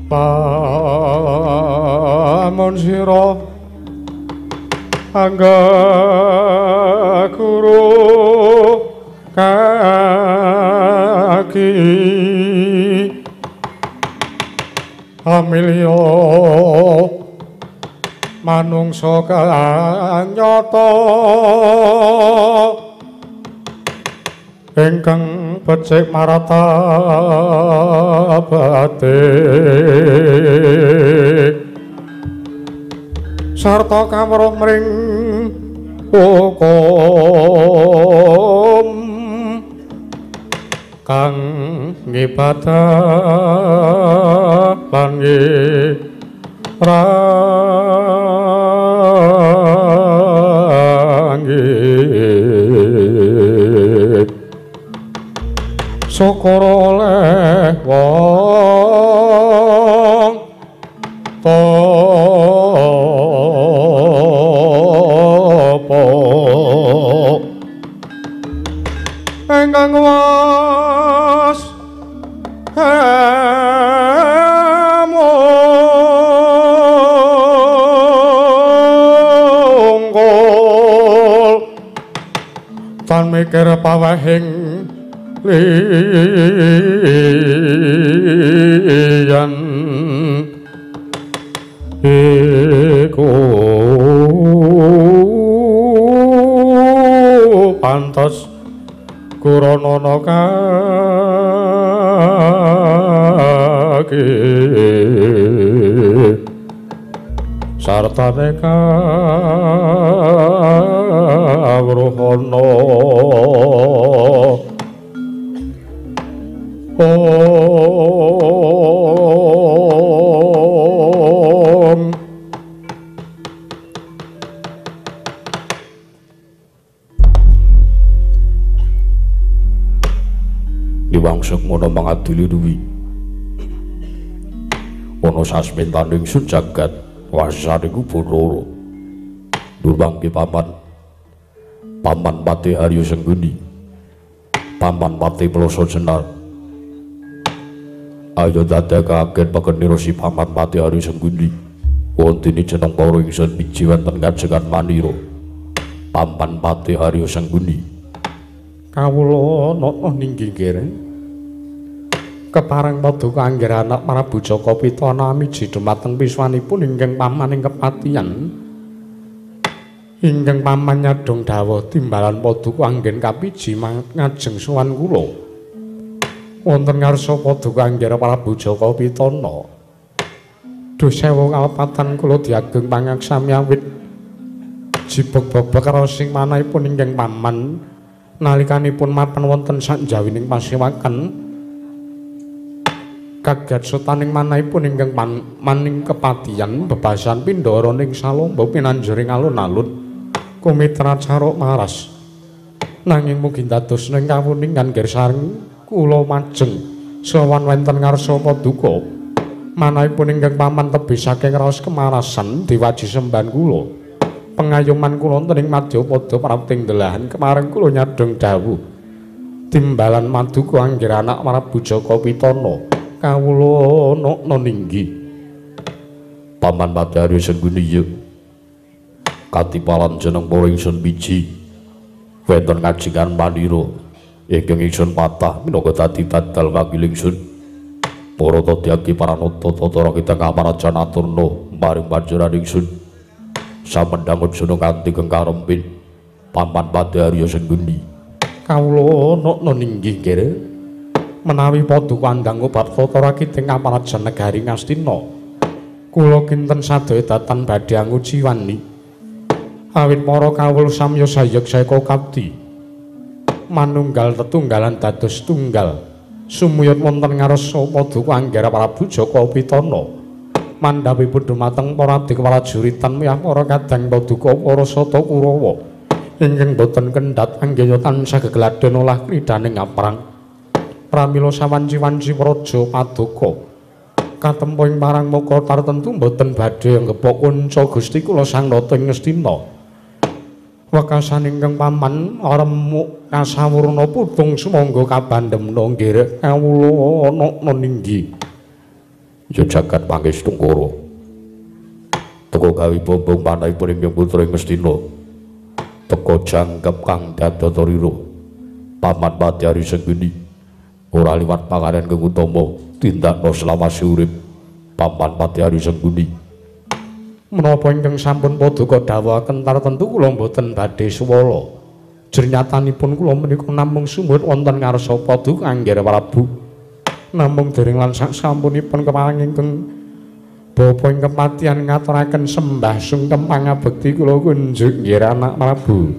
Pamun sira angga guru kaki amilya manungsa kang nyata ingkang becik martabate sarta kawruh mring hukum kang ngibadah lan ngirangi syukur oleh wong topo ingkang was mungkul tan mikir pawehing liyan iku pantes kuranana kaki sartane kawruhana. Om. Diwangsuk ngono mangadili duwi ana sasmintaning sun jagat wasane iku Bathara Durmangke paman paman Patih Arya Sengguni, paman Patih Ploso Jenar. Ayo dadekaken pekenira si paman Patih Arya Sengguni wontene jeneng para ingsun biji wonten kajengan manira paman Patih Arya Sengguni. Kawula nata ninggi nggih kepareng paduka anggir anak Prabu Jaka Pitana miji dumateng piswanipun ingkang paman ing kepatihan. Ingkang paman nyadong dawuh timbalan paduka anggen kapiji ngajeng sowan kula. Wonten ngarsa paduka anggir Prabu Jaka Pitana. Duh sewu kalepatan kula diageng pangaksami awit jibeg-bebeg raosing manahipun ingkang paman nalikanipun mapan wonten sakjawining pasewakan. Kaget sutaning manahipun ingkang maning kepatihan bebasan pindara ning salomba pinanjuring alun-alun kumitra caruk maras. Nanging mugi dados ning kawuningan nggih sareng kula majeng sowan wonten ngarsa paduka. Manahipun ingkang paman tebih saking raos kemarasan diwaji sembahan kula. Pengayoman kula wonten ing madyapada prapting delahan kemareng kula nyadong dawuh timbalan maduka anggir anak Prabu Jaka Pitana. Kawula nokna ninggi paman Patih Arya Sengguni ya katipalan jeneng para ingsun biji wonten kajengan manira ingkang ingsun patah minangka dadi badal wakil ingsun para tadyaki paranata tata kita kamarajan aturna maring panjenengan ingsun samendhang ujana kanthi kengkarempin paman Patih Arya Sengguni. Kawula nokna ninggi nggih menawi paduka andang bab tata rakiting kamarajan negari Ngastina kula kinten sadaya datan badhe anguciwani awit para kawula samya sayek saeka kapti manunggal tetunggalan dados tunggal sumuyut wonten ngarsa paduka anggara Prabu Jaka Pitana mandhapipun dumateng para abdi prajuritan miyah para kadang paduka para sata Kurawa ingkang boten kendhat anggenya tansah gegladhen olah kridaning ngaprang. Pramila sawanci-wanci praja paduka Katempo ing parang muka tartemtu mboten badhe nggepok kunca Gusti kula Sang Nata ing Ngastina. Wekasan ingkang paman remuk kasawurna putung sumangga kabandemna nggih kawula ana ninggi. Ya jagat pangestu Kara. Teka gawe bombong panahipun ingkang putra ing Ngastina. Teka jangkep kang dadatarira. Paman Patih Hari Sengkuni ora liwat panganen kang utama tindakna selawase urip. Paman Patih Hari Sengkuni menapa ingkang sampun paduka dawuhaken tartemtu kula mboten badhe suwala. Jernyatanipun kula menika namung sumuwun wonten ngarsa paduka Anggara Prabu. Namung dereng lan sasampunipun kepareng ingkang bapa ing kepatihan ngaturaken sembah sungkem pangabekti kula kunjuk nggih anak Prabu.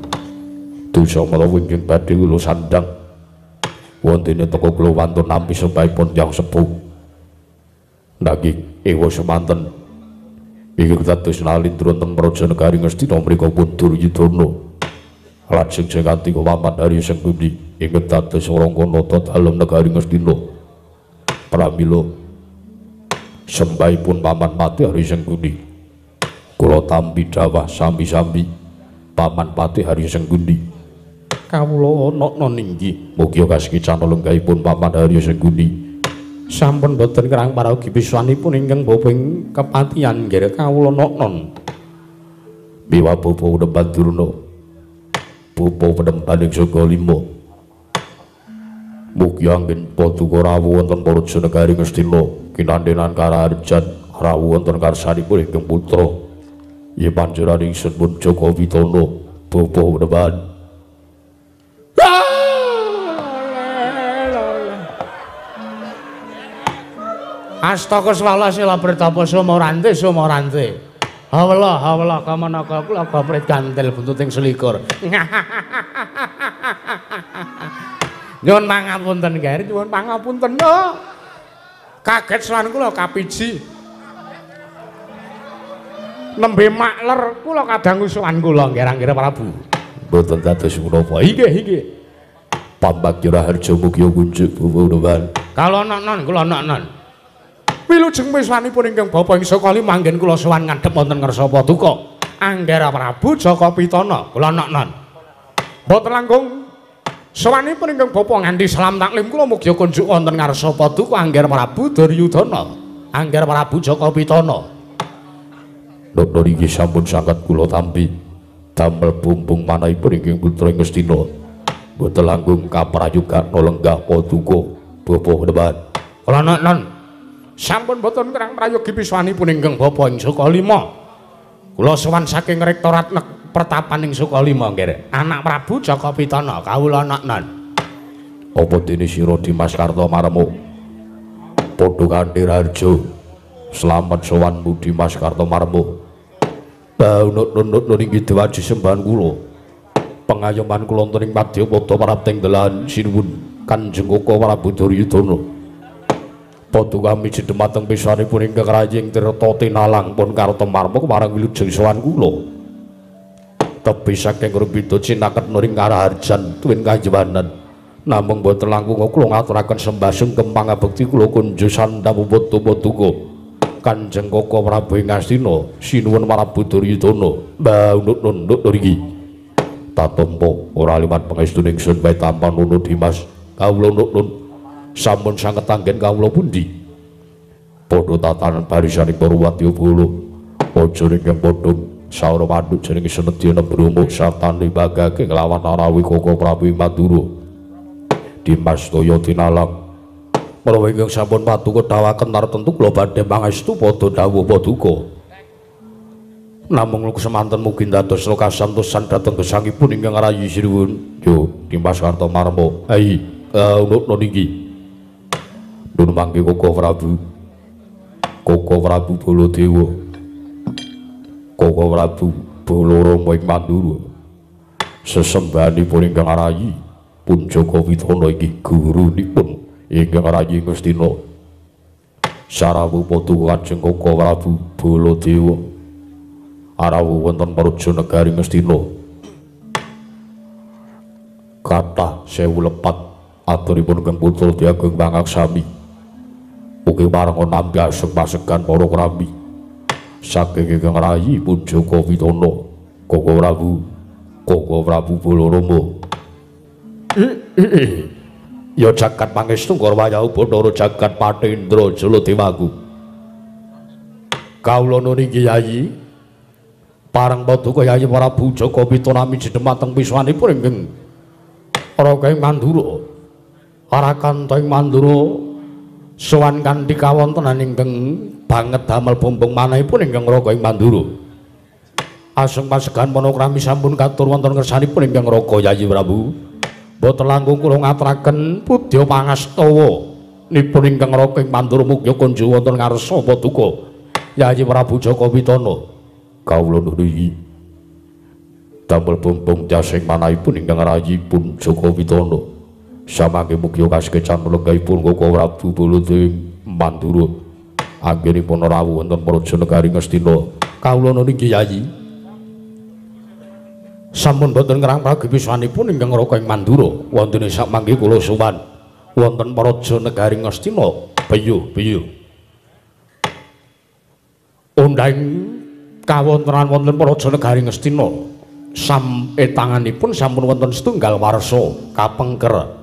Dosa menawa ingkang badhe kula sandhang wontene teka kula wantun nampi sembahipun tiyang sepuh. Nanging ewa semanten ingkang dados nalindra wonten praja negari Ngastina mriku pun Duryudana. Lajeng sing Paman Hari Sengkuni ingkang dados Rangkanata dalem negari Ngastina. Pramila sembahipun Paman Patih Hari Sengkuni kula tampi dawah sami-sami Paman Patih Hari Sengkuni. Kawula ana ninggi mugi kasekicana lenggahipun Paman Hari Sengkuni. Sampun boten kerang paraogi piswanipun ingkang bapa ing kepatihan nggih kawula noknon. Miwa bapa Unemban Durna, bapa penemban ing saka lima. Mugi anggen paduka rawuh wonten praja negari Ngastina kinandenan karaharjan rawuh wonten karsanipun ingkang putra. Yen panjenengan ingsun pun Jaka Pitana bapa penemban. Astaka swala sila pritapa sumorante sumorante. Hawela hawela kamanaka kula gaprit gantel buntuting selikur. Nyuwun pangapunten Ger, nyuwun pangapunten. Kaget sowan kula kapiji. Nembe makler kula kadang sowan kula nggih Anggara Prabu. Mboten dados menapa. Inggih inggih. Pambagya Raharja mugi kunjuk bapa. Kala nonon kula nonon. Wilujeng miswanipun ingkang bapa ing Sakali manggen kula sowan ngadhep wonten ngarsa paduka. Anggara Prabu Jaka Pitana kula noknon. Mboten langkung sowanipun ingkang bapa nganti salam taklim kula mugi kunjuk wonten ngarsa paduka Anggara Prabu Duryudana. Anggara Prabu Jaka Pitana. Nokno niki sampun sanget kula tampi damel bumbung manahipun ingkang putra ing Ngastina. Mboten langkung kaprayogana lenggah paduka bapa penemban. Kula noknon. Sampun boten kerang prayogi piswanipun ingkang bapa ing Sukalima. Kula sowan saking rektorat pertapan ing Sukalima nggih. Anak Prabu Jaka Pitana kawula noknon. Apa dene sira Dimas Kartomarmo? Padha kanthi raharja. Slamet sowanmu Dimas Kartomarmo. Baunut-nut inggih diwaji sembahan kula. Pengayoman kula wonten ing madyapada prapting delahan sinuwun Kanjeng Koko Prabu Duryudana. Paduka miji dumateng pisanipun ingkang raying tirta tinalang pun Kartomarmo kemarang wilujeng sowan kula. Tebi saking rubida cinaket nuring karaharjan tuwin kajuwanan. Namung boten langkung kula ngaturaken sembah sungkem pangabekti kula kunjuk sandhap paduka Kanjeng Koko Prabu ing Ngastina sinuwun Prabu Duryudana. Mbah nunduk nriki. Tatampa ora liwat pangestune ingsun bae tampa nunu Dimas. Kawula nunut sampun sanget anggen kawula pundi. Padha tatanan barisaning para wadyabala. Aja ingkang padha saura panduk jenenge Senedya Brahma sartane bagake nglawan Arawi Koko Prabu Madura. Dimas toya tinalang. Menawa ingkang sampun paduka dawuhaken tartemtu kula badhe pangestu padha dawuh paduka. Namung semanten mugi dados kasantosan dhateng gesangipun ingkang rayi sinuwun. Yo Dimas Kartomarmo. Ai nunut niki. Nun mangke Koko Prabu. Koko Prabu Baladewa. Koko Prabu Balarama ing Mandura. Sesembahanipun ingkang rayi pun Jaka Pitana inggih gurunipun ingkang rayi Ngastina. Sarawuh paduka Kanjeng Koko Prabu Baladewa. Arawuh wonten praja negari Ngastina. Kathah sewu lepat aturipun ingkang putra Diagung Pangaksami. Mugi parenga nampi aseng pasegan para krami saking ingkang rayi pun Jaka Pitana Koko Prabu, Koko Prabu Balarama. Ya jagat pangestu Wayahu Bathara jagat Patendra Jaladewaku. Kawula niki Yayi pareng paduka Yayi Prabu Jaka Pitana miji dhumateng piswanipun ingkang Raga ing Mandura. Arakanta ing Mandura sowan kanthi kawontenan ingkang banget damel bombong manahipun ingkang Raga ing Mandura. Aseng pasegan panakrami sampun katur wonten ngersanipun ingkang Raga Yayi Prabu. Boten langkung kula ngaturaken pudya pangastawa nipun ingkang Raga ing Mandura mugi kunjuk wonten ngarsa paduka Yayi Prabu Jaka Pitana. Kawula nuwun damel bombong jasing manahipun ingkang rayipun Jaka Pitana. Samangke mugi kasekecan lenggahipun Koko Prabu Baladewa Mandura anggenipun rawuh wonten praja negari Ngastina. Kawula niki Yayi sampun boten ngerang pragipiswanipun ingkang Raga ing Mandura wonten samangke kula sowan wonten praja negari Ngastina. Beyuh-beyuh undang kawontenan wonten praja negari Ngastina sametanganipun sampun wonten setunggal warsa kapengker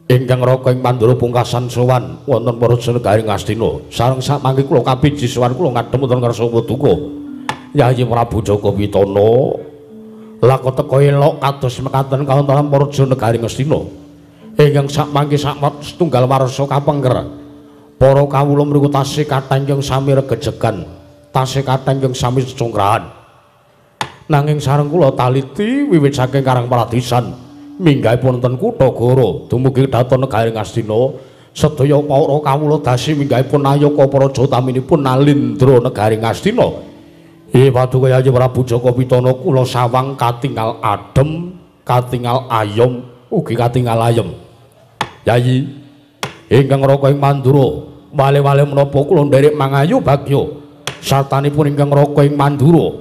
ingkang Raga ing Mandura pungkasan sowan wonten praja negari Ngastina. Sareng samangke kula kapiji sowan kula ngadhem wonten ngarsa paduka Yayi Prabu Jaka Pitana lako teka elok kados mekaten kawontenan praja negari Ngastina ingkang samangke setunggal warsa kapengker para kawula mriku tasih kathah ingkang sami regejegan, tasih kathah ingkang sami cecungkrahan. Nanging sareng kula taliti wiwit saking Karang Paradisan minggahipun wonten kutha Goro dumugi dhateng negari Ngastina sedaya para kawula dasi minggahipun nayaka praja utaminipun Nalindra negari Ngastina. Paduka Yayi Prabu Jaka Pitana kula sawang katingal adem, katingal ayom, ugi katingal ayem. Yayi ingkang Raga ing Mandura wale-wale menapa kula nderek mangayu bagya sartanipun ingkang Raga ing Mandura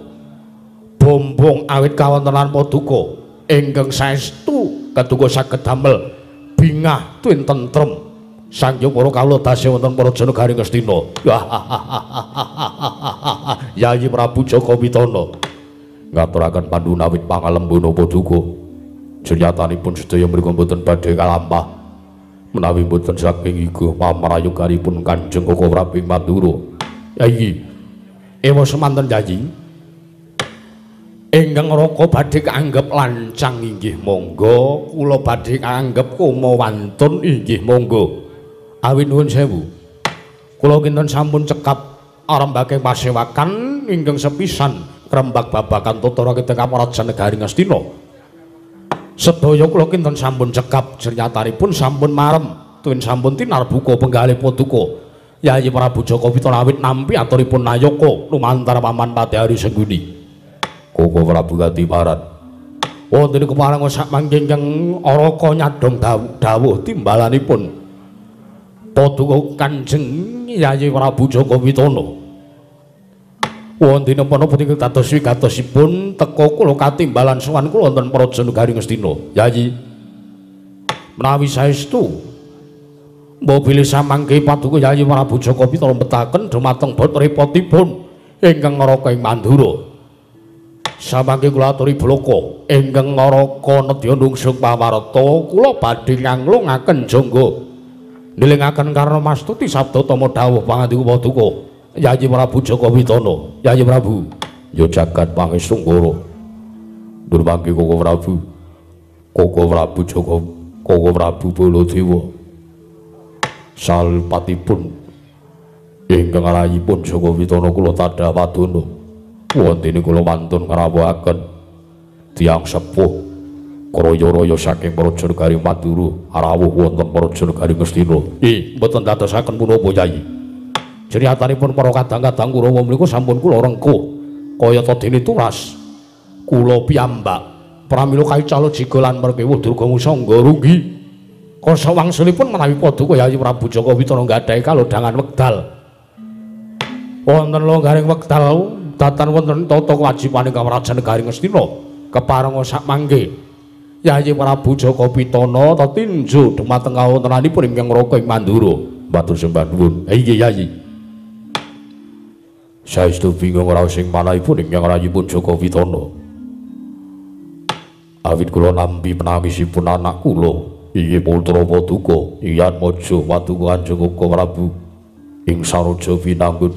bombong awit kawontenan paduka ingkang saestu keduga saged damel bingah tuwin tentrem sangya para kawula tasih wonten praja negari Ngastina. Yayi Prabu Jaka Pitana ngaturaken pandhuwun awit pangalembana paduka. Jenyatanipun sedaya mriku mboten badhe kalampah menawi mboten saking iga pamrayoganipun Kanjeng Koko Prabu Mandura. Yayi ewa semanten Yayi ingkang Raka badhe kaanggep lancang inggih monggo, kula badhe kaanggep koma wantun inggih monggo. Awit nuwun sewu. Kula kinten sampun cekap arembake pasewakan ingkang sepisan ngrembak babagan tata kita praja negari Ngastina. Sedaya kula kinten sampun cekap jernyatanipun sampun marem tuwin sampun tinarbuka penggalih paduka Yayi Prabu Jaka Pitana awit nampi aturipun nayaka lumantar paman Patihari Sengguni. Koko Prabu Gatimaran wonten kepareng sak mangke ingkang Araka nyadhong dawuh timbalanipun paduka Kanjeng Yayi Prabu Jaka Pitana. Wonten menapa punika dados wigatosipun teka kula katimbalan sowan kula wonten praja negari Ngastina. Yayi menawi saestu mbok bilih samangke paduka Yayi Prabu Jaka Pitana mbetaken dumateng bot repotipun ingkang Raka ing Mandura. Samangke kula aturi blaka ingkang Raka nedya nungsung pawarta kula badhe nganglungaken jangga nilingaken karna mastuti sabda tama dawuh pangandika paduka Yayi Prabu Jaka Pitana. Yayi Prabu ya jagat pangestu Ngara nurmangke Koko Prabu, Koko Prabu Jaka, Koko Prabu Baladewa salpatipun ingkang rayipun Jaka Pitana kula tadha padana wontene kula wantun ngrawuhaken tiyang sepuh kraya-raya saking praja negari Madura rawuh wonten praja negari Ngastina. Mboten dadosaken punapa Yayi. Jeriyatanipun para kadang-kadang Kurawa mriku sampun kula rengkuh kayata dene turas kula piyambak pramila kaical jiga lan merkewuh Durga Musangga runggi. Kasa wangsulipun menawi paduka Yayi Prabu Jaka Pitana nggadahi kalodhangan wekdal wonten longgaring wekdal datan wonten tata kewajibane kawrajan negari Ngastina keparenga sak mangke Yayi Prabu Jaka Pitana tetinju dumateng kawontenanipun ingkang Raka ing Mandura. Matur sembah nuwun. Iya Yayi. Saestu bingung ora sing manahipun ingkang rayipun Jaka Witana. Awit kula nampi penangisipun anak kula inggih putra paduka Iyatmaja paduka Kanjeng Koko Prabu ing Saroja Binangun.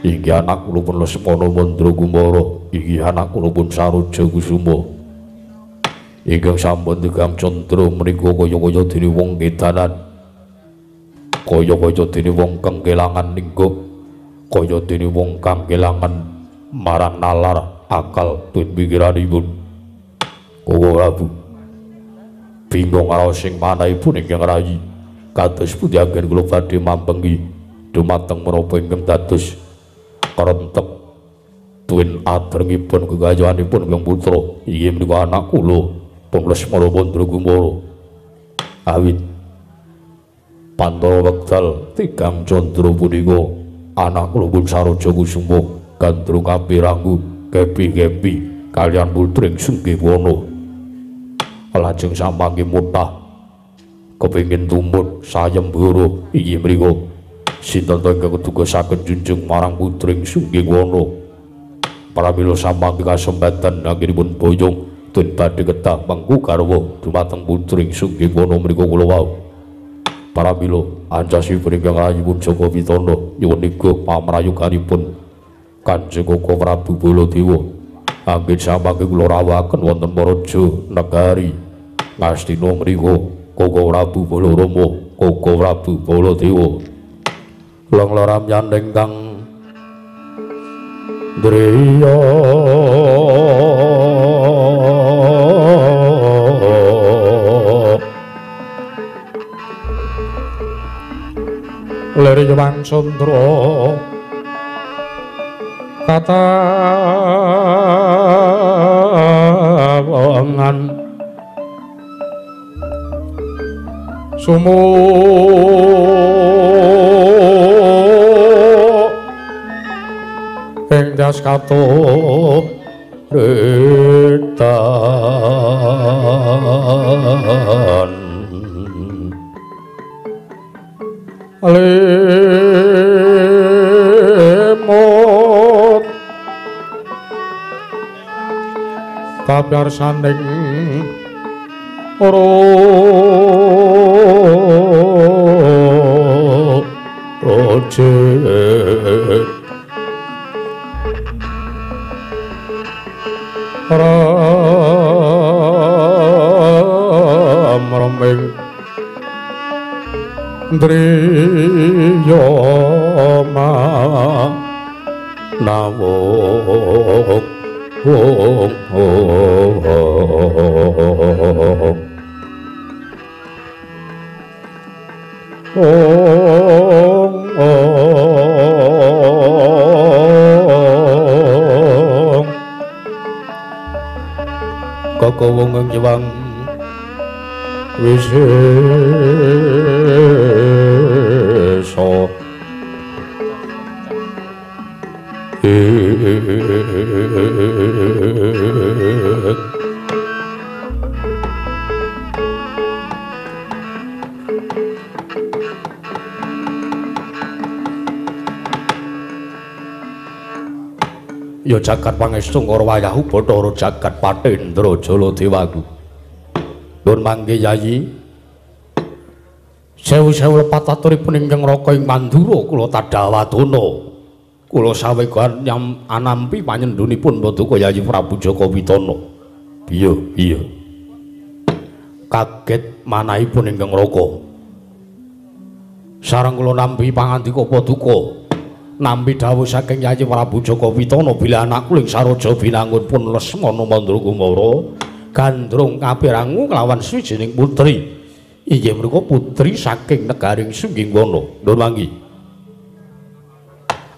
Inggih anak kula pun Lesmana Mandra Kumara, inggih anak kula pun Saroja Kusuma. Ingkang sampun tigang candra menika kaya-kaya dene wong edanan, kaya-kaya dene wong kang kelangan lingkup, kaya dene wong kang kelangan marang nalar akal tun pikiranipun. Koko Prabu bingung karo sing manahipun ingkang rayi, kados pundi anggen kula badhe mambengi dumateng menapa ingkang dados kerentek tuwin adrengipun gegayuhanipun ingkang putra. Inggih menika anak kula pun Lesmana Mandra Kumara. Awit pantara wekdal tigang candra punika anak kula pun Saroja Kusuma gandrung kapiranggu kepi-kepi kaliyan putring Sunggiwana. Lajeng samangke mutah kepengin tumut sayembara. Inggih mriku sinten to ingkang keduga saged junjung marang putring Sunggiwana. Pramila samangke kasempatan anggenipun boyong tun badhe kedah mengku garwa dumateng putring Sunggiwana mriku kula wau. Pramila ancasipun ingkang rayipun Jaka Witana nyuwun niga pamrayuganipun Kanjeng Koko Prabu Baladewa. Anggen samangke kula rawuhaken wonten Paraja Negari Ngastina mriku Koko Prabu Balarama, Koko Prabu Baladewa. Lang-laram ingkang driya lir Hyang Candra katawangan sumu ing das katup retan lemot kabyarsaning roje ram raming driya manawung ong ong ong ong Koko wong Hyang Wisesa Ya jagat pangestu karo wayahu Bathara jagat Patendra Jaladewaku. Nuwun mangke Yayi. Sewu-sewu lepat aturipun ingkang Raka ing Mandura kula tadhawadana. Kula sawegan anampi panyendhunipun paduka Yayi Prabu Jaka Witana. Iya, iya. Kaget manahipun ingkang Raka. Sareng kula nampi pangandika paduka. Nampi dawuh saking Yayi Prabu Jaka Witana bilih anak kula ing Saroja Binangun pun Lesmana Mandra Kumara gandrung kapirangu kelawan swijining putri. Inggih menika putri saking negaring Sunggiwana. Nuwun manggi.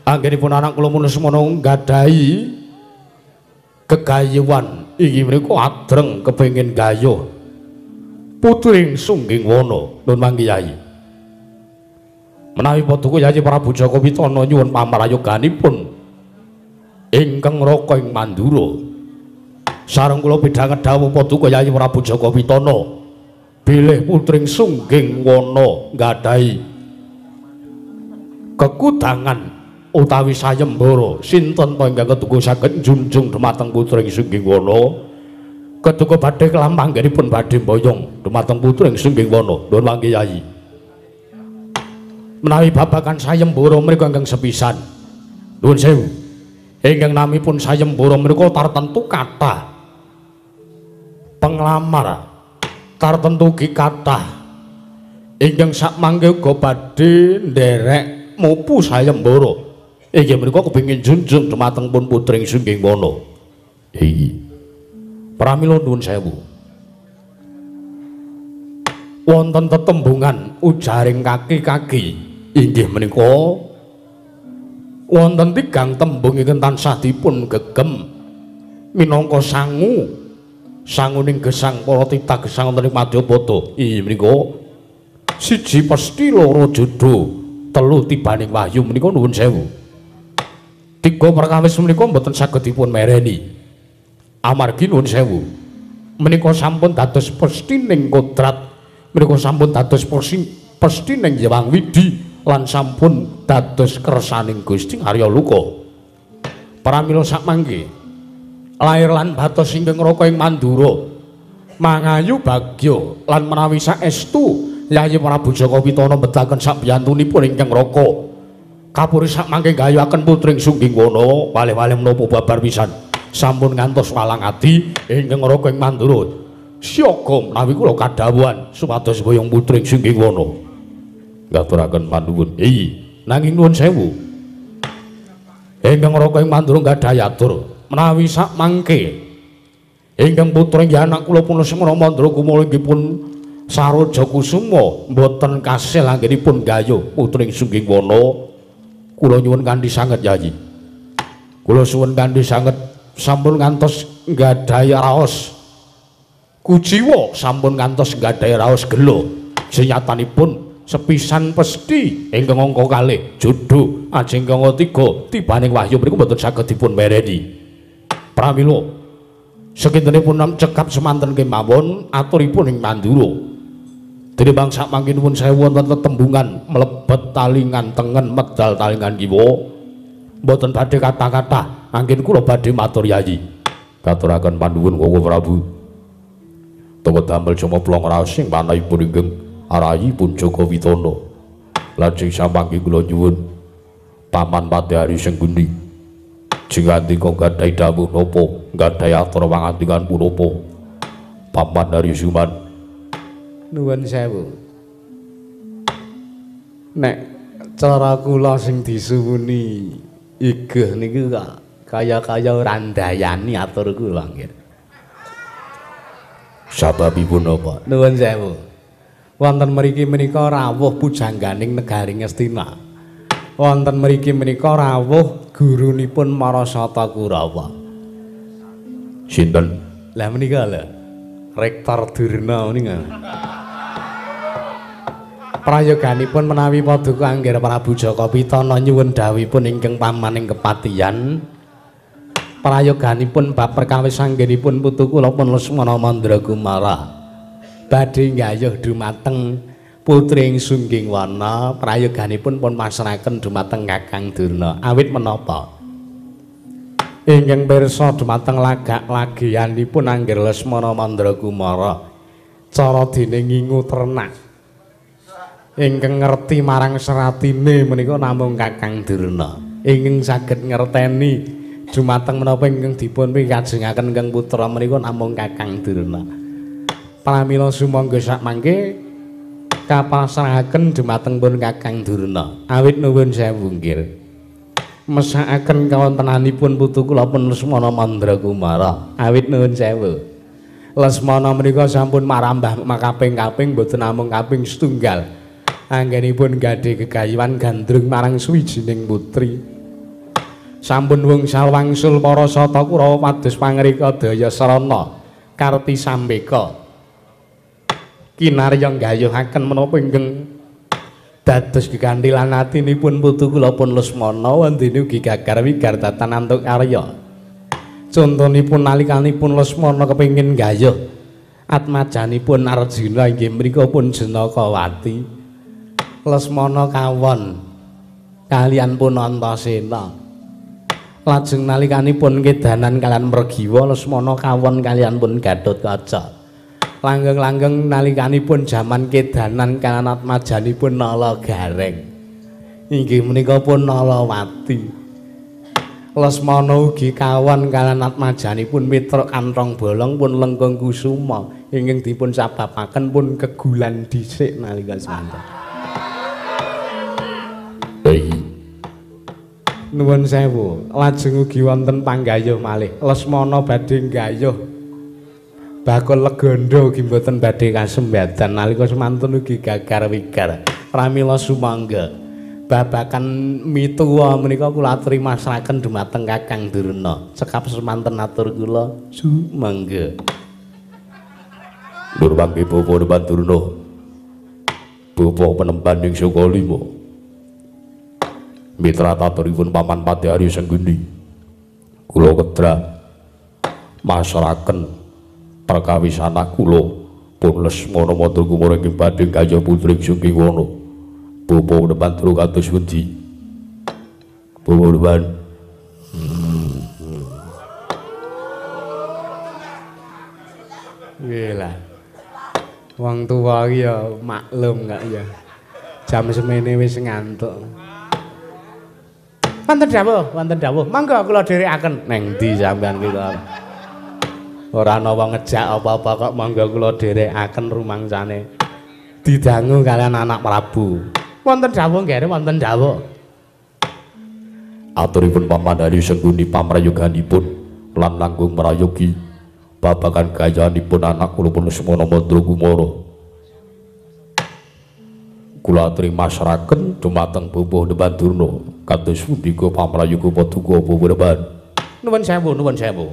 Anggenipun anak kula pun Lesmana nggadahi gegayuhan inggih menika adreng kepengin gayuh putri ing Sunggiwana. Nuwun manggi Yayi. Menawi paduka Yayi Prabu Jaka Witana nyuwun pamrayoganipun ingkang Raka ing Mandura. Sareng kula pidhanget dawuh paduka Yayi Prabu Jaka Witana bilih putring Sunggingwana nggadahi Kekudangan utawi sayembara sinten to ingkang keduga saged njunjung dumateng putri ing Sunggingwana? Keduga badhe kelampanggenipun badhe mboyong dumateng putri ing Sunggingwana. Nuwun mangke Yayi. Menawi babagan sayembara menika ingkang sepisan. Nuwun sewu. Ingkang namipun sayembara menika tartentu kathah penglamar, tartentu ugi kathah ingkang sakmangke uga badhe nderek mupu sayembara. Inggih menika kepengin junjung dumateng pun putri ing Sunggingwana. Iya. Pramila nuwun sewu. Wonten tetembungan ujaring kaki-kaki inggih menika wonten tigang tembung ingkang tansah dipun gegem minangka sangu sanguning gesang para titah gesang wonten ing Madyapada. Inggih menika siji pesti, loro jodoh, telu tibaning wahyu menika nuwun sewu. Tiga perkawis menika mboten saged dipun mereni. Amargi nuwun sewu, menika sampun dados pestining kodrat, menika sampun dados pestining Hyang Widi lan sampun dados kersaning Gusti Arya Luka. Pramila sakmangke lair lan batos ingkang raka ing Mandura mangayu bagya lan menawi saestu Yayi Prabu Jaka Pitana mbetaken sakbiyantunipun ingkang raka kapuri sakmangke gayuhaken putri ing Sunggingwana waleh-waleh menapa babar pisan sampun ngantos walang ati ingkang raka ing Mandura. Siaga menawi kula kadhawuhan supados boyong putri ing Sunggingwana. Ngaturaken panuwun. Iya, nanging nuwun sewu. Ingkang raka ing Mandura gadhahi atur menawi sakmangke ingkang putra inggih anak kula pun Lesmana Mandra Kumala inggih pun Saroja Kusuma mboten kasil anggenipun gayuh putri ing Sunggingwana. Kula nyuwun kanthi sanget Yayi. Kula suwun kanthi sanget sampun ngantos nggadahi raos kuciwa, sampun ngantos nggadahi raos gela. Senyatanipun sepisan pesti ingkang angka kalih jodoh ajeng angka tiga tibaning wahyu mriku mboten saged dipun mereni. Pramila sekintenipun cekap semanten kemawon aturipun ing Mandura. Dene bangsa mangke nuwun sewu wonten tetembungan mlebet talingan tengen medal talingan kiwa. Mboten badhe kathah-kathah anggen kula badhe matur Yayi. Katuraken panuwun Koko Prabu. Toko damel jumeplong raos ing manahipun ingkang arahipun Jaka Pitana. Lajeng samangke kula nyuwun Paman Padhari Sengguni. Jingandika gadhahi dawuh napa, gadhahi atur pangandikan punapa? Paman Hari Suman. Nuwun sewu. Nek cara kula sing disuwuni igeh niku kok kaya-kaya ora ndayani atur kula nggih. Sababipun napa? Nuwun sewu. Wonten mriki menika rawuh pujangganing negari Ngastina. Wonten mriki menika rawuh gurunipun Marasata Kurawa. Sinten? Lah menika lho, Rektor Durna menika. Prayoganipun menawi paduka Angger Prabu Jaka Pitana nyuwun dawuhipun ingkang pamaning kepatihan. Prayoganipun bab perkawis anggenipun putu kula pun Lesmana Mandra Kumara badhe nggayuh dumateng putri ing Sunggingwana. Prayoganipun pun pasrahaken dumateng Kakang Durna. Awit menapa ingkang pirsa dumateng lagak lagianipun Angger Lesmana Mandra Kumara cara dene ngingu ternak ingkang ngerti marang seratine menika namung Kakang Durna. Ingkang saged ngerteni dumateng menapa ingkang dipun pikajengaken ingkang putra menika namung Kakang Durna. Pramila sumangga sakmangke kapasrahaken dumateng pun Kakang Durna. Awit nuwun sewu nggih. Mesakaken kawontenanipun putu kula pun Lesmana Mandra Kumara. Awit nuwun sewu. Lesmana menika sampun marambah makaping-kaping mboten namung kaping setunggal. Anggenipun gadhe gegayuhan gandrung marang suwijining putri. Sampun wungsal wangsul para sata Kurawa pados pangrika daya sarana karti sambeka. Kinarya nggayuhaken menapa ingkang dados gegantilan atinipun putu kula pun Lesmana wondene ugi gagar wigar datan antuk karya. Contonipun nalikanipun Lesmana kepengin nggayuh atmajanipun Arjuna inggih mriku pun Janakawati. Lesmana kawon Kalian pun Antasena. Lajeng nalikanipun kedanan kalian Mregiwa, Lesmana kawon kalian pun Gatotkaca. Langgeng-langgeng nalikanipun jaman kedanan kalian atmajanipun Nala Gareng. Inggih menika pun Nalawati. Lesmana ugi kawon kalian atmajanipun Mitra Kanthong Bolong pun Lengkung Kusuma ingkang dipun sababaken pun kegulan dhisik nalika semanten. Nuwun sewu, lajeng ugi wonten panggayuh malih. Lesmana badhe nggayuh bakul legandha ugi mboten badhe kasembadan nalika semanten ugi gagar wigar. Pramila sumangga babakan mituwa menika kula aturi masraken dumateng Kakang Durna. Cekap semanten atur kula sumangga. Nur mangke bapa Depan Durna. Bapa penemban ing Sukalima. Mitra taturipun Paman Patih Arya Sengguni. Kula kedra masraken perkawis anak kula pun Lesmana Mandra Kumara ingkang badhe gayuh putri Sungkiwana. Bapa Depan Durna kados pundi? Bapa Depan. Nggih lah. Wong tuwa iki ya maklum kok ya. Jam semene wis ngantuk. Wonten dawuh, wonten dawuh. Monggo kula dherekaken. Neng ndi sampean ki kok? Ora ana wong ngejak apa-apa kok monggo kula dherekaken rumangsane. Didangu kalian anak Prabu. Wonten dawuh nggih, wonten dawuh. Aturipun Paman Arya Sengguni pamrayoganipun lan langkung mrayogi babagan gayanipun anak kula pun Lesmana Mandra Kumara. Kula aturi masraken dumateng Bapa Depan Durna kados pundi pamrayoga paduka Bapa Depan. Nuwun sewu, nuwun sewu.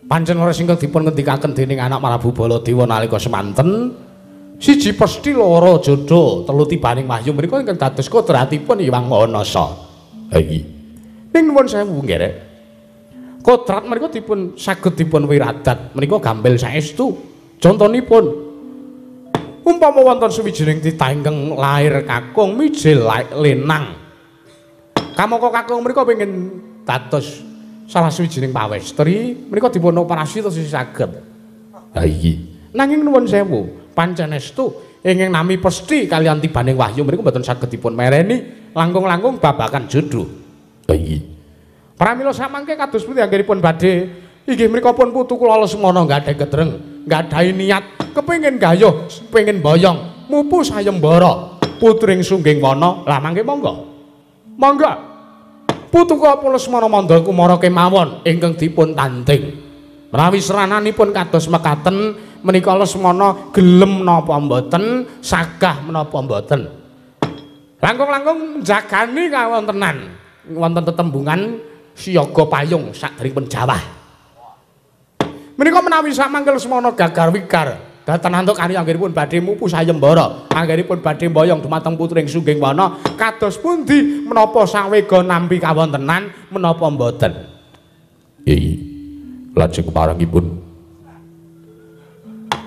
Pancen leres ingkang dipun ngendikaken dening anak Prabu Baladewa nalika semanten, siji pesthi loro jodho, telu tibaning wahyu menika ingkang dados kodratipun Hyang Manasa. Ha iki. Ning nuwun sewu nggih. Kodrat menika dipun saged dipun wiradat menika gampil saestu. Contonipun umpama wonten suwijining titah ingkang lair kakung mijil lenang. Kamangka kakung menika pengin dados salah suwijining pawestri, menika dipun operasi terus saged. Ha iki. Nanging nuwun sewu, pancen estu ingkang nami pesthi kaliyan tibaning wahyu menika mboten saged dipun mereni langkung-langkung babakan jodho. Ha iki. Pramila samangke kados pundi anggenipun badhe inggih menika pun putu kula Lesmana gadhahi kedreng, gadhahi niat kepengin gayuh, pengin boyong, mupu sayembara putring Sungging Wana. Lah mangke monggo. Monggo. Putu kula Lesmana Mandra Kumara kemawon ingkang dipun tanding. Menawi serananipun kados mekaten menika Lesmana gelem napa mboten, sagah menapa mboten. Langkung-langkung jagani kawontenan wonten tetembungan siaga payung sakderengipun jawah. Menika menawi samangke Lesmana gagar wigar dhateng antuk karya anggenipun badhe mupu sayembara, anggenipun badhe mboyong dumateng putring Sungging Wana, kados pundi menapa sawega nampi kawontenan menapa mboten? Iya. Lajeng parangipun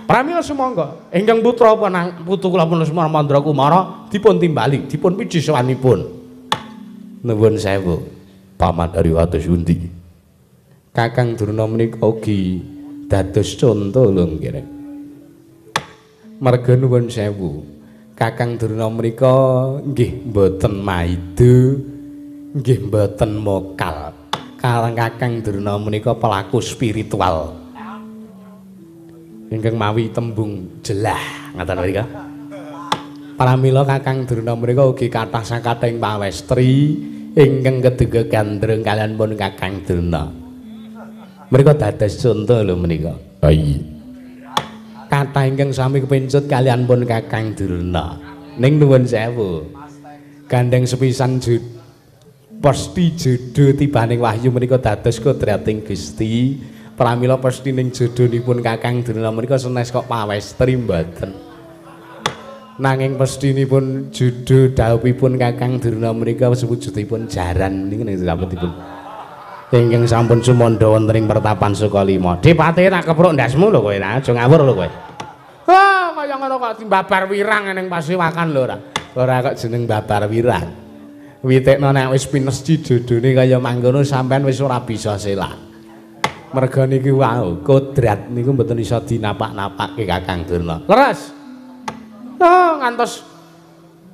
pramila sumangga ingkang putra putu kula pun Lesmana Mandra Kumara dipun timbali, dipun piji sowanipun. Nuwun sewu. Paman Arya kados pundi? Kakang Durna menika ugi dados conto lho nggih. Marga nuwun sewu, Kakang Durna menika nggih mboten maido, nggih mboten mokal. Karang Kakang Durna menika pelaku spiritual. Ingkang mawi tembung jelah ngaten menika. Pramila Kakang Durna menika ugi kathah sakathahing pawestri ingkang keduga gandrung kaliyan pun Kakang Durna. Menika dados conto lho menika. Ha iya. Kathah ingkang sami kepencut kaliyan pun Kakang Durna. Ning nuwun sewu. Gandeng sepisan pesthi jodho tibaning wahyu menika dados kodrating Gusti. Pramila pesthi ning jodhonipun Kakang Durna menika senes kok pawestri mboten. Nanging pesthinipun jodho dhawuhipun Kakang Durna menika sewujudipun jaran niku ning sampun ingkang sampun sumandha wonten ing pertapan Sukalima. Dipate tak kepruk ndasmu lho kowe, aja ngawur lho kowe. Ah, kaya ngono kok babar wirang ning pasewakan lho ora. Ora kok jeneng babar wirang. Witekno nek wis pinesti jodone kaya mangkono sampean wis ora bisa selak. Merga niki wau kodrat niku mboten iso dinapak-napake Kakang Durna. Leres. Oh, ngantos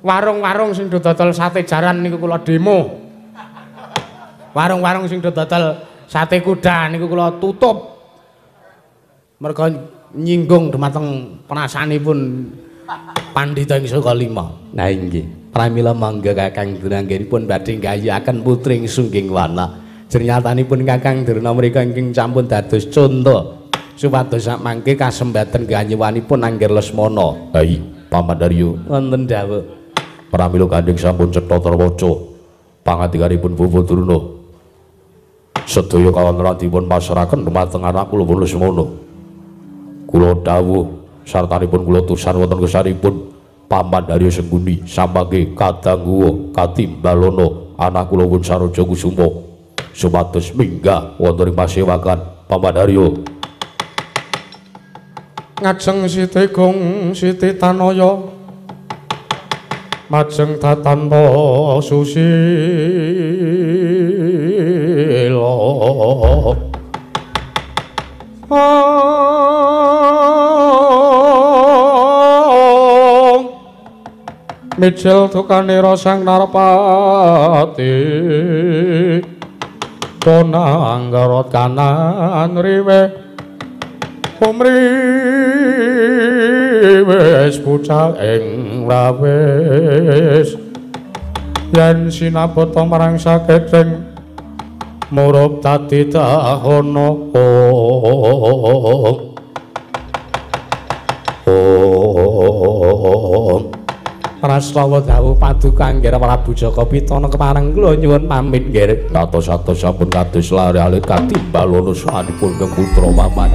warung-warung sing do dodol sate jaran niku kula demo. Warung-warung sing do dodol sate kuda niku kula tutup. Merga nyinggung dumateng perasaanipun pandhita ing Saka Lima. Nah inggih. Pramila mangga Kakang Durna anggenipun badhe nggayuhaken putri ing Sungging Wana. Jernyatanipun Kakang Durna mriku ingkang sampun dados conto supados sakmangke kasembaten ganyuwanipun Angger Lesmana. Ha iya, Paman Daryo. Wonten dawuh. Pramila gandheng sampun cetha terwaca pangandikanipun Bapak Durna. Sedaya kawontenan dipun pasrahaken dumateng anak kula pun Lesmana. Kula dawuh sartanipun kula tusan wonten kesanipun Paman Daryo Sengkuni samangke kadangguwa katimbalana anak kula pun Saroja Kusuma supados minggah wonten ing pasewakan Paman Daryo. Ngajeng Siti Gung Siti Tanaya majeng tatanpa susila. Mijil dukanira sang narpati konang garot kanan riwe umriwis pucak ing rawis yen sinabata marang saketing murup dadi dahana. Om Prastawa dawuh paduka Angger Prabu Jaka Pitana kepareng kula nyuwun pamit nggih. Atos-atos sampun kados lare alit katimbalana sahanipun kang putra paman.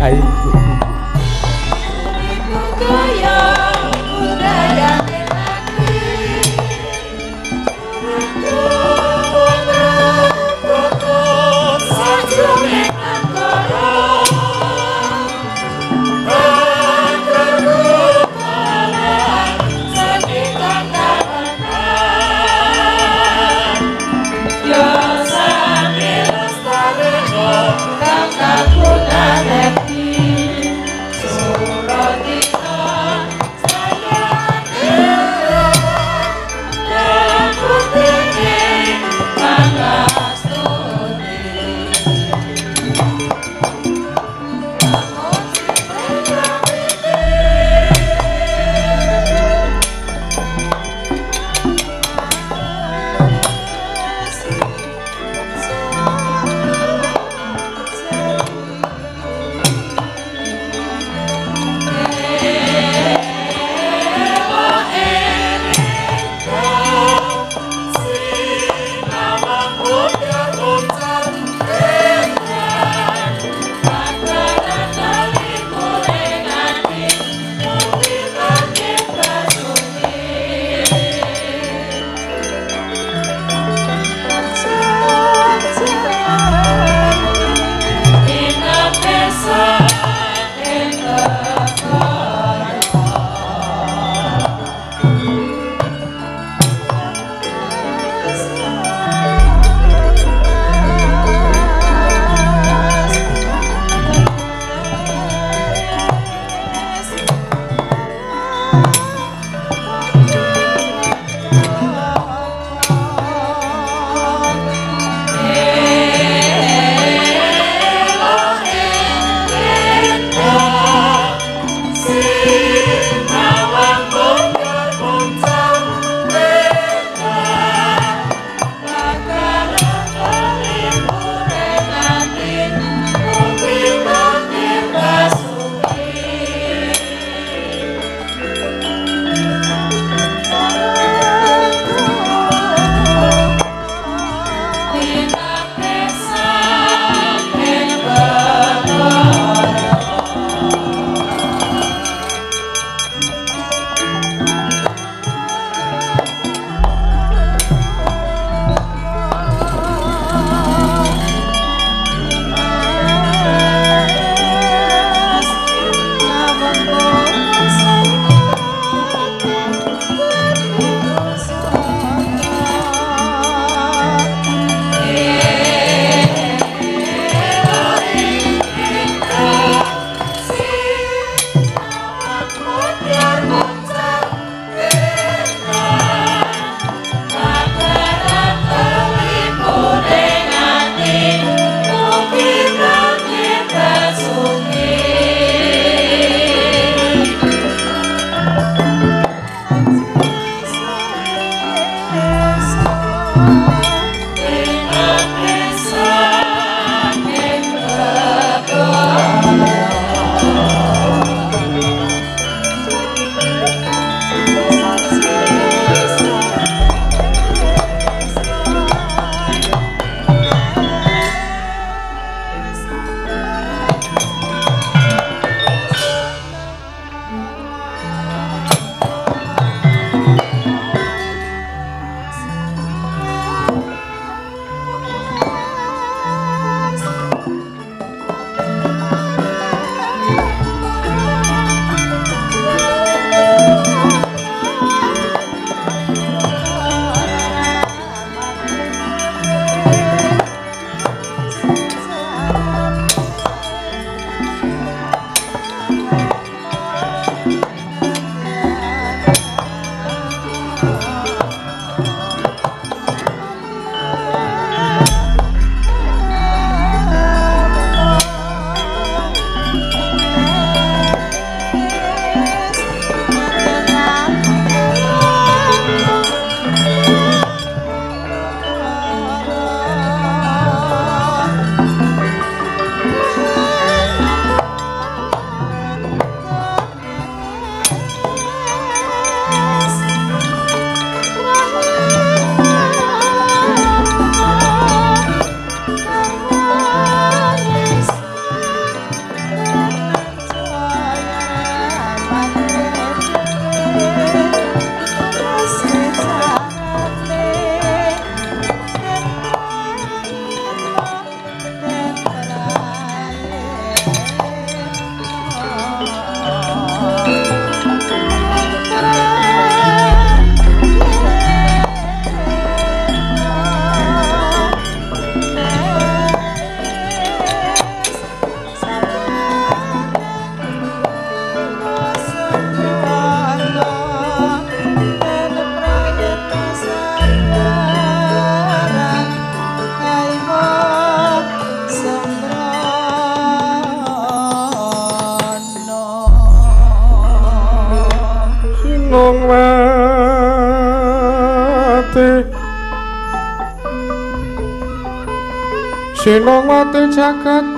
Sinongwati jagat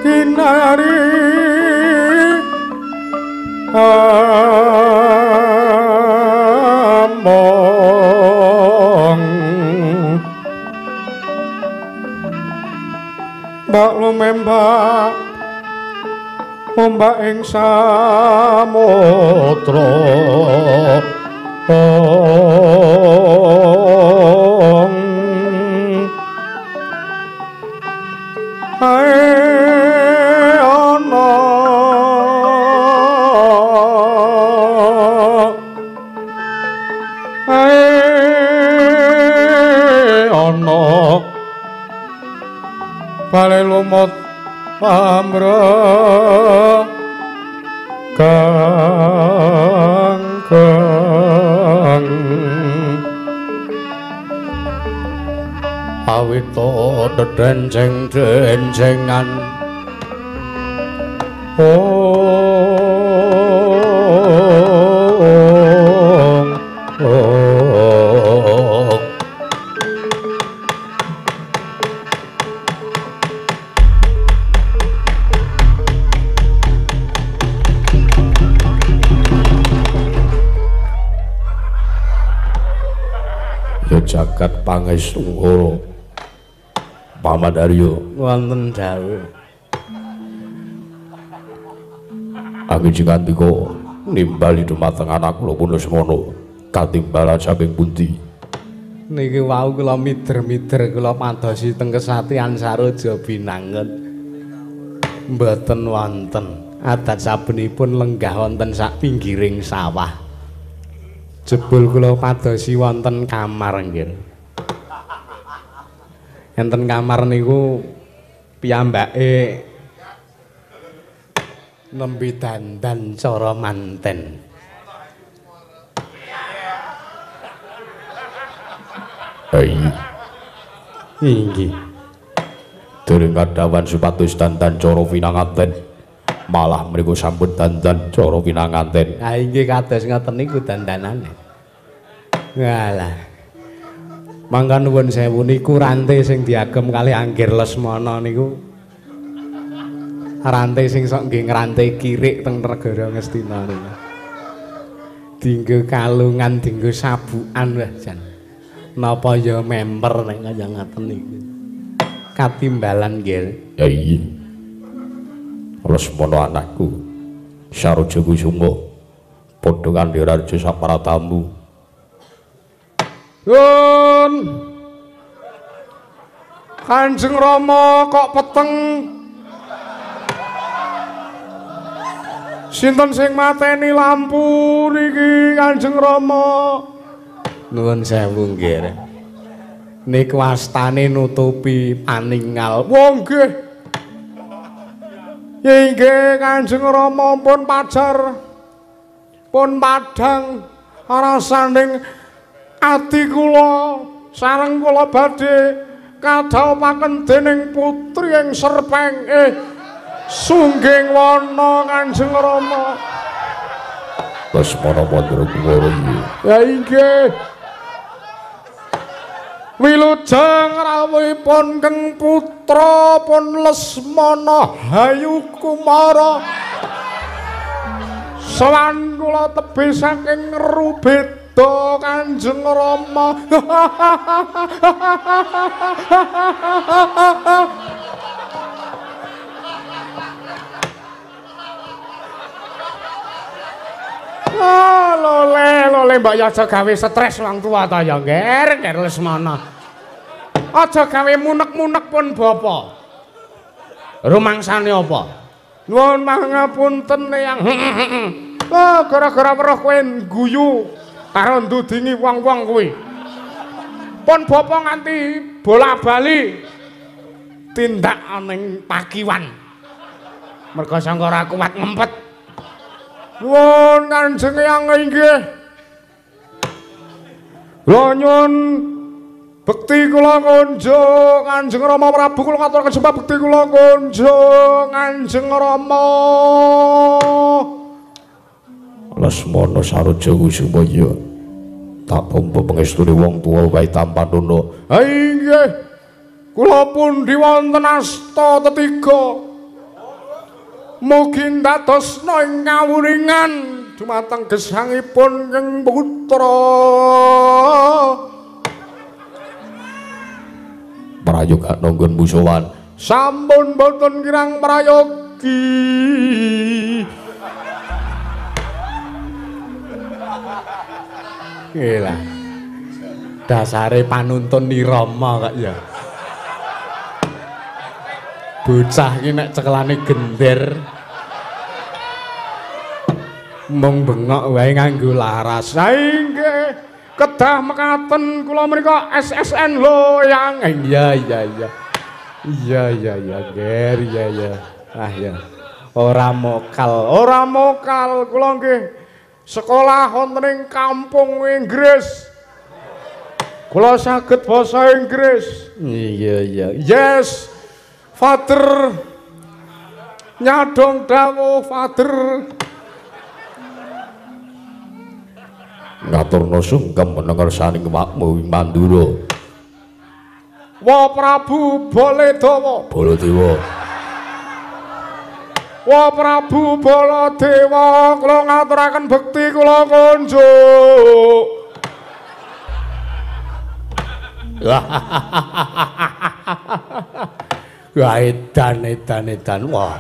kinari among mbak lumembak ombak ing samudra. Ae ana ae ana bale lumut pamro kang kang awita dedenceng-dencengan ong ong. Ya jagat pangestungkara Paman Aryo wonten dawuh. Angin sing andika nimbali dumateng anak kula pun Lesmana katimbalan saking pundi? Niki wau kula mider-mider kula padosi teng kesatian Saroja Binangun. Mboten wonten adat sabenipun lenggah wonten sak pinggiring sawah. Jebul kula padosi wonten kamar nggih. Enten kamar niku piyambake nembe dandan cara manten. Hei. Inggih. Dereng kadhawan supados dandan cara pinanganten. Malah mriku sampun dandan cara pinanganten. Ha inggih kados ngoten niku dandanane. Walah. Mangka nuwun sewu niku rante sing diagem kalih Anggir Lesmana niku rante sing sok nggih ngrante kirik teng negara Ngastina niku. Dinggo kalungan, dinggo sabukan wah jan. Napa ya memper nek kaya ngaten niku. Katimbalan nggih. Ya iya. Lesmana anakku Saroja Kusuma padha kandhira saparatamu. Yun Kanjeng Rama kok peteng. Sinten sing mateni lampu niki Kanjeng Rama? Nuwun sewu nggih. Niku astane nutupi paningal. Wong nggih. Inggih Kanjeng Rama pun pajar. Pun padhang rasanding ati kula sareng kula badhe kadhawuhaken dening putri ing Serpeng Sungging wana Kanjeng Rama. Lesmana Mandra Kumara. Ya inggih. Wilujeng rawuhipun Keng Putra pun Lesmana Hayu Kumara. Sowan kula tebih saking Rubeda Kanjeng Rama. Ah, lole, lole mbok ya aja gawe stres wong tuwa ta ya, Nger, Nger Lesmana. Aja gawe munek-munek pun bapa. Rumangsane apa? Nuwun pangapunten Eyang. Oh, gara-gara weruh kowe guyu karo ndudingi wong-wong kuwi. Pun bapa nganti bola-bali tindak ning pakiwan. Merga sangka ora kuat ngempet. Nuwun Kanjeng Eyang inggih. Kula nyuwun bekti kula kunjung Kanjeng Rama Prabu, kula ngaturaken sembah bekti kula kunjung Kanjeng Rama. Lesmana Saroja Kusuma ya tak tampa pangestune wong tuwa wae tampanana. Ha inggih. Kula pundi wonten asta tetiga. Mugi ndadosna ing kawuningan dumateng gesangipun ing putra. Prayoga nanggon musuhan. Sampun boten kirang prayogi. Gila. Dasare panuntun nirama kok ya. Bocah iki nek cekelane gender mung bengok wae nganggo laras. Ha inggih, kedah mekaten kula menika SSN lho yang. Iya iya iya. Iya iya iya, Ger, iya iya. Ah ya. Ora mokal, ora mokal kula nggih. Sekolah wonten ing kampung Inggris. Kula saged basa Inggris. Iya iya. Yes. Father. Nyadong dawuh Father. Ngaturna sungkem menengersaning wakmu ing Mandura. Wa Prabu Baladewa. Baladewa. Wa Prabu Baladewa, kula ngaturaken bekti kula kunjuk. Wah edan edan edan. Wah.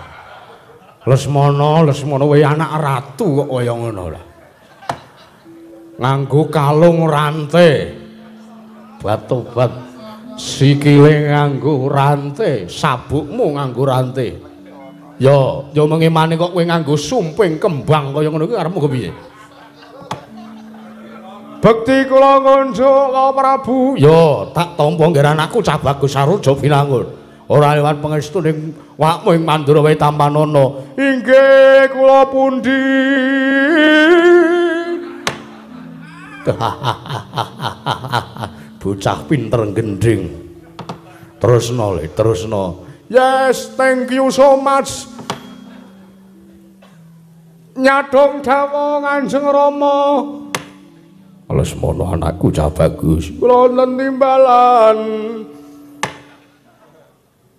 Lesmana, Lesmana kowe anak ratu kok kaya ngono lah. Nganggo kalung rante. Batobat sikile nganggo rante, sabukmu nganggo rante. Yo, yo mengemane kok kowe nganggo sumping kembang kaya ngono kuwi arepmu kepiye? Bekti kula ngunjuk ka Prabu. Yo, tak tampa nggih anakku cah bagus Saruja Binangun. Ora lewat pangestu ning wakmu ing Mandura wae tampanana. Inggih kula pundi. Bocah pinter gending. Terusno le, terusno. Yes, thank you so much. Nyadong dawuh Kanjeng Rama. Lesmana anakku cah bagus. Kula wonten timbalan.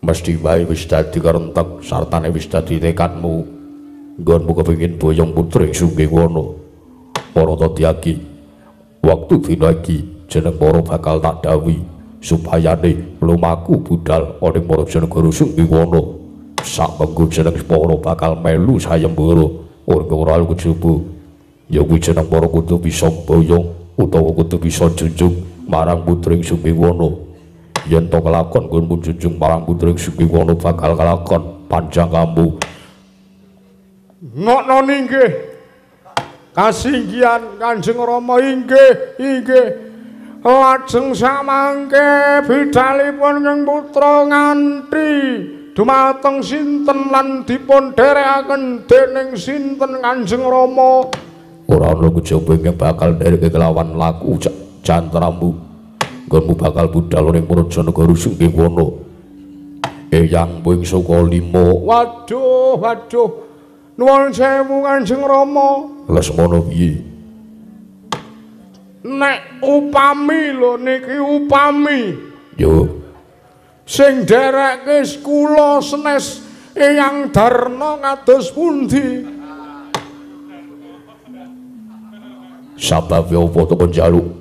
Mesti wae wis dadi kerentek sartane wis dadi tekadmu. Nggonmu kepengin boyong putri Sunggiwana. Para Tatyaki, waktu dina iki jeneng para bakal tak dawuhi supayane lumaku budal ana ing Marajanegara Sunggiwana. Sak mengko jeneng para bakal melu sayembara ora ora kejaba. Ya kuwi jeneng para kudu bisa boyong utawa kudu bisa junjung marang putri Sunggiwana. Yen to kelakon nggonmu junjung marang putri Sunggiwana bakal kelakon panjang kamu. Ngokno inggih. Kasinggihan Kanjeng Rama inggih, inggih. Lajeng samangke bidalipun ing putra nganti dumateng sinten lan dipun dherekaken dening sinten Kanjeng Rama. Ora ana kejaba ingkang bakal ndereke kelawan laku jantramu. Nggonmu bakal budal ning Marajanegara Sunggiwana. Eyang ping saka 5. Waduh, waduh. Nuwun sewu Kanjeng Rama. Lesmana piye? Nek upami lho niki upami. Yo. Sing nderekke kula senes Eyang Darna kados pundi? Sababe apa to kon njaluk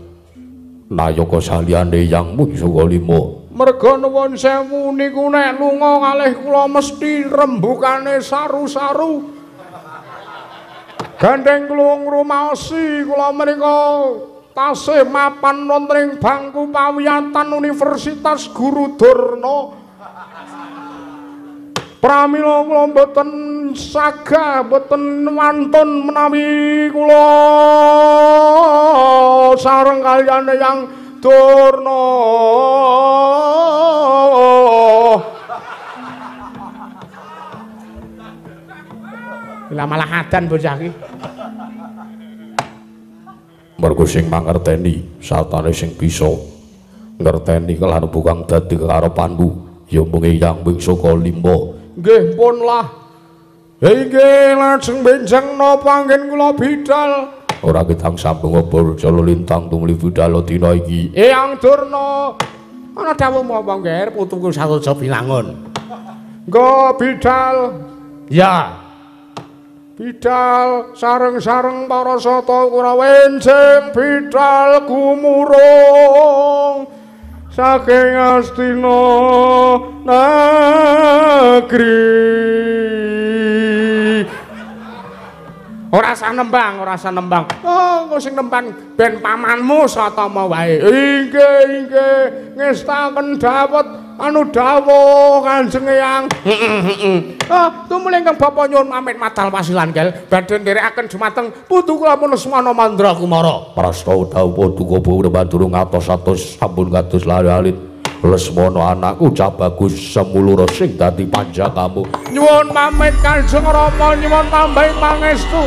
nayaka saliyane Eyang mung saka 5? Merga nuwun sewu niku nek lunga kalih kula mesti rembukane saru-saru. Gandeng kula ngrumaosi kula menika tasih mapan wonten ing bangku pawiyatan Universitas Guru Durna. Pramila kula mboten sagah, mboten wantun menawi kula sareng kaliyan Eyang Durna. Lah malah adan bocah iki. Mergo sing mangerteni, satane sing bisa ngerteni kelan bukang dadi kekarepanmu ya mung Eyang ping saka 5. Nggih pun lah. Inggih lajeng benjang napa anggen kula bidal. Ora ketang sambung obor jala lintang tumuli budal dina iki. Eyang Durna Ana dawuh apa, Ngger? Putuku Saroja Binangun. Nggo bidal. Ya. Bidal sareng-sareng para sata Kurawa enjing bidal gumurung saking Astina negeri. Ora usah nembang, ora usah nembang. Oh, engko sing nembang ben pamanmu Satama wae. Inggih, inggih, ngestaken dawet anu dawuh Kanjeng Eyang. Heeh, heeh. Oh, tumuli ingkang bapa nyuwun pamit madal wasilan gel badhe nderekaken dumateng putu kula Lesmana Mandra Kumara. Prasta dawuh paduka Bawa durung atos-atos sampun kados lari alit. Lesmana anakku cah bagus semulura sing dadi panjakamu. Nyuwun pamit Kanjeng Rama, nyuwun tambahi pangestu.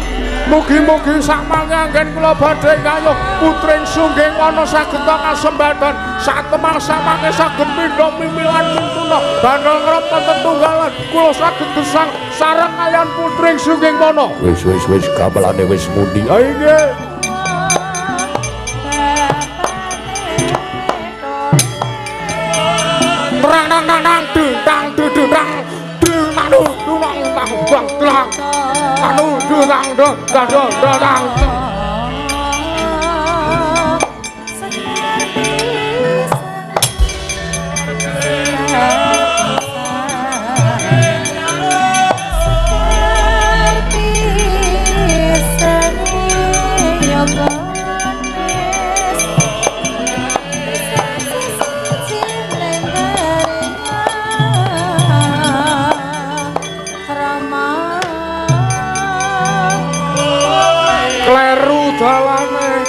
Mugi-mugi sakmangke anggen kula badhe kayuh putring sungging wana saged kasembadan satemah samangke saged pindha mimilan mintuna bandel ngrepet tetunggalan kula saged gesang sareng kaliyan putring sungging wana. Wis wis wis gamelane wis muni. Inggih. Rang rang rang rang dung tang dung dung rang dung nang dung dung nang tang bang tlang anu dung tang dung tang dung tang. Kleru dalane.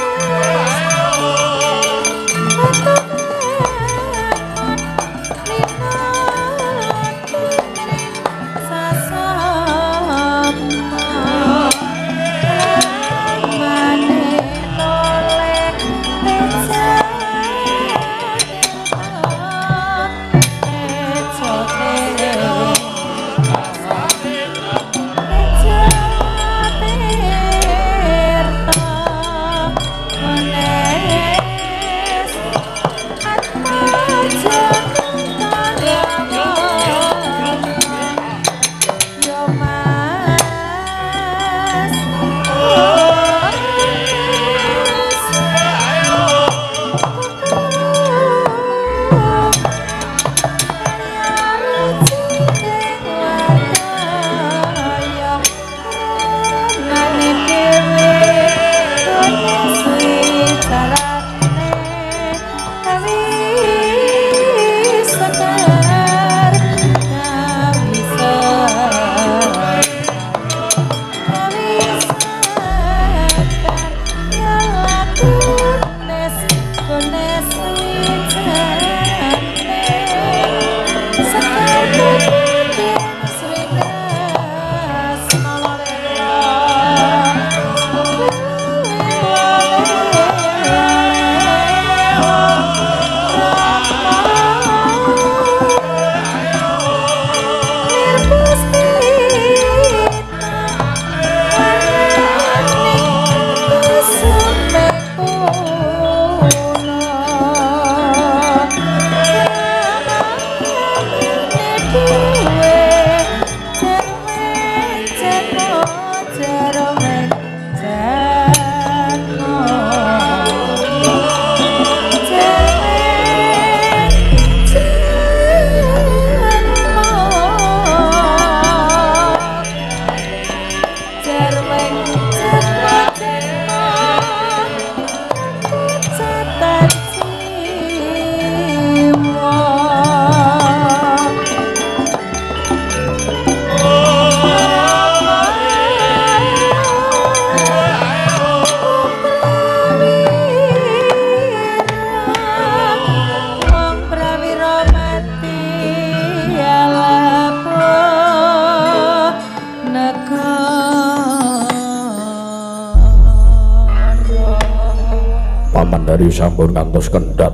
Dari sampun ngantos kendhat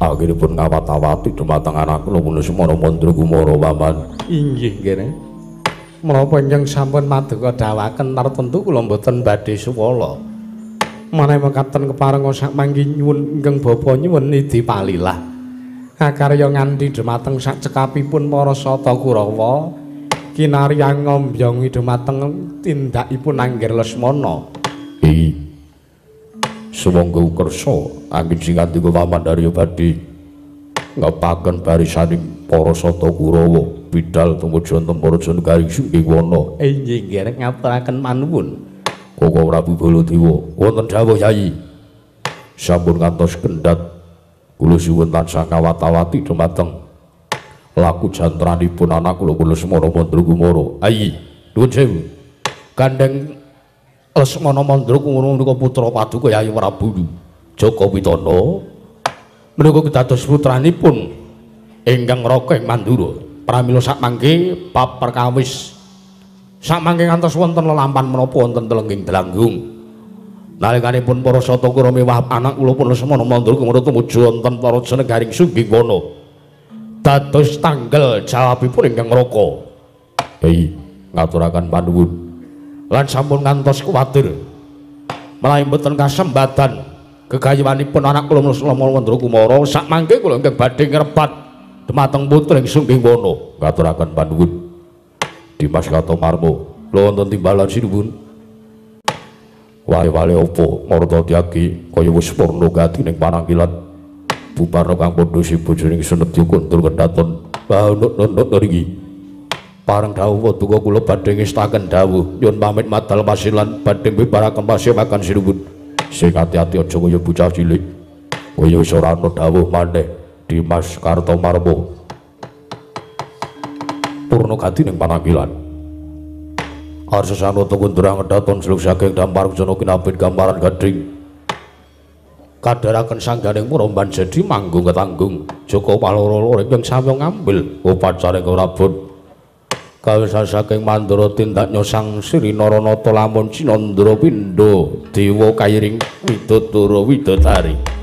akhiripun ngawat-awati dumateng anak kula Lesmana Mandra Kumara paman. Inggih nggih. Menapa ingkang sampun maduka dawaken tartemtu kula mboten badhe suwala. Menawi mekaten keparenga sak mangki nyuwun ingkang bapa nyuwun nidi palilah. Akarya nganti dhumateng sak cekapipun para Sata Kurawa kinarya ngombyongi dhumateng tindakipun Anggir Lesmana. Iki sumangga kersa angin sing ngandika Pamandarya badhe ngepaken barisaning para Sata Kurawa bidal tumuju wonten para Garing Sunggiwana. Inggih nggih ngaturaken panuwun. Koko Prabu Baladewa wonten dawuh Yayi. Sampun ngantos kendhat kula suwun tansah kawat-awati dumateng laku jantranipun anak kula Lesmana Mandrakumara. Ayi, nuwun sewu. Gandeng Lesmana Mandrakumara menika putra paduka Yayi Prabu Jaka Pitana. Menika kedados putranipun ingkang raka ing Mandura. Pramila sakmangke bab perkawis sakmangke ngantos wonten lelampan menapa wonten telengging Delanggung. Nalikanipun para Sata Kurawa miwah anak kula pun Lesmana Mandrakumara tumuju wonten para Garing Sunggiwana. Dados tanggal jawabipun ingkang raka. Hei, ngaturaken panuwun. Lan sampun ngantos kuwatir menawi mboten kasembadan gegayuhanipun anak kula Lesmana Mandrakumara sakmangke kula ingkang badhe ngrebat dumateng putri ing Sunggiwana. Ngaturaken panuwun. Dimas Kartomarmo, kula wonten timbalan sinuwun. Wale-wale apa marta tyagi kaya wis purna gati ning panangkilan. Bubarna kang padha sibojone Senedya kundur kedaton. Baunuk-nunuk nriki. Pareng dawuh paduka kula badhe ngestaken dawuh nyuwun pamit madal pasilan badhe bibaraken pasimakan sinuwun. Sing ati-ati aja kaya bocah cilik. Kaya wis ora ana dawuh maneh Dimas Kartomarmo. Purna gati ning panangkilan. Arsa sanata kundurang kedaton seluk saking dampar jana kinabit gambaran gading. Kadharaken sangganing muromban jadi manggung ketanggung. Jaka paloro-loro ingkang sami ngambil upacara ing rabun. Kawisan saking Mandura tindak nyosang Sri Naranata lamun Cinandra pindha dewa kairing widodara widodari.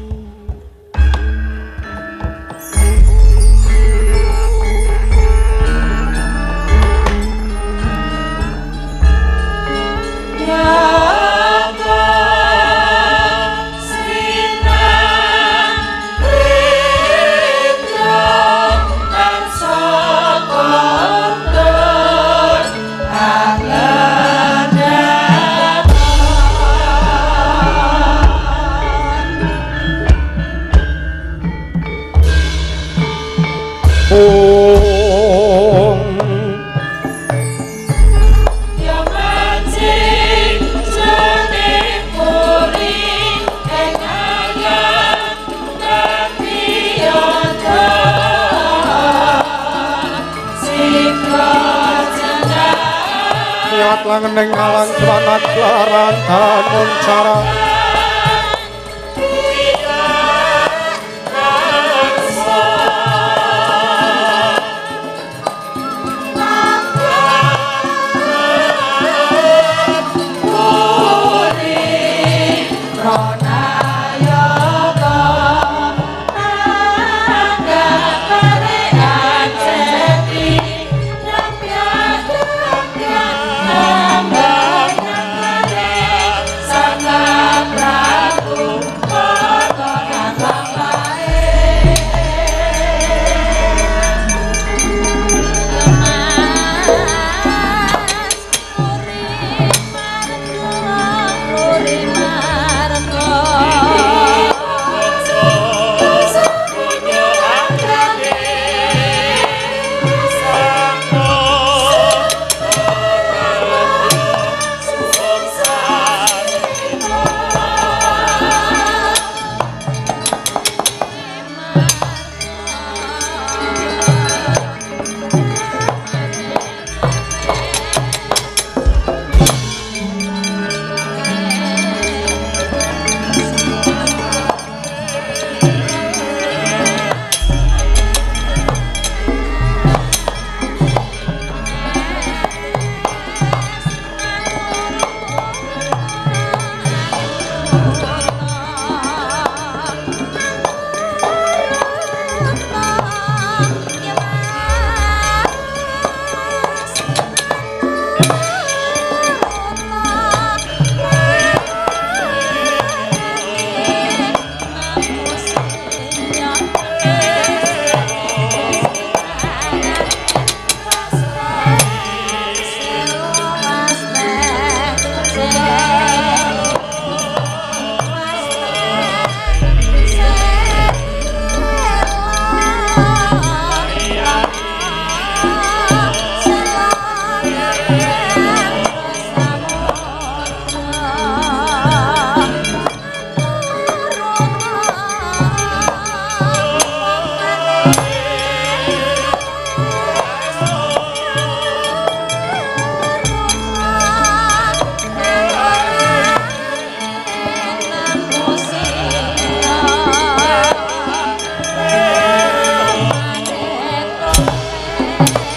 Langeneng alang swanat laran damun cara Sangka Ayo.